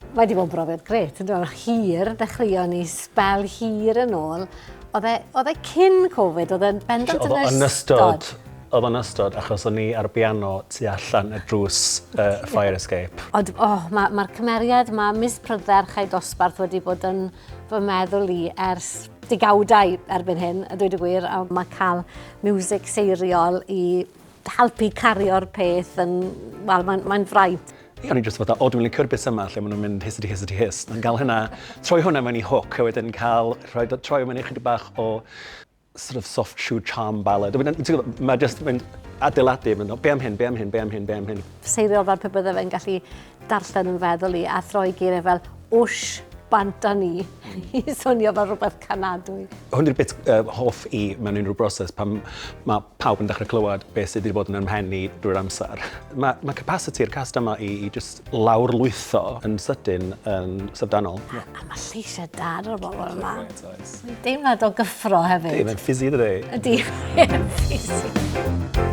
Mae wedi bod yn brofiad grêt, yn dweud, hir, ddechreuon ni sbel hir yn ôl. Oedd e, oedd e cyn Covid, oedd e'n bendant yn ystod. Yn ystod, oedd o'n ystod, achos o'n i ar biano tu allan y drws fire escape. Ond, oh, mae'r ma cymeriad, mae Miss Prydderch a'i dosbarth wedi bod yn fy meddwl i ers degawdau erbyn hyn, a dweud y gwir, a mae cael music seiriol i helpu cario'r peth yn, wel, mae'n mae fraint. Ie, o'n i jyst fatha, o, dwi'n licio'r bit yma lle maen nhw'n mynd hissity hissity hiss. Yn gael hynna, troi hwnna mewn i hook, a wedyn cael, rhoi, troi mewn i chydig bach o sort of soft shoe charm ballad. Mae jyst mynd adeiladu, mynd, be am hyn, be am hyn, be am hyn, be am hyn. Seiriol fel pe bydde fe'n gallu darllen yn feddwl i a throi geiriau fel wsh, bant â ni i swnio fel rhywbeth canadwy. Hwn yw'r bit hoff i mewn unrhyw broses pan mae pawb yn dechrau clywed beth sydd wedi bod yn 'y mhen i drwy'r amser. Mae, mae capacity-yr cast yma i, i just lawrlwytho yn sydyn yn syfrdanol. A, a mae lleisiau da ar y bobl yma. Mae'n deimlad o gyffro hefyd. Ydy, mae'n fizzy dydy. Ydy, mae'n fizzy.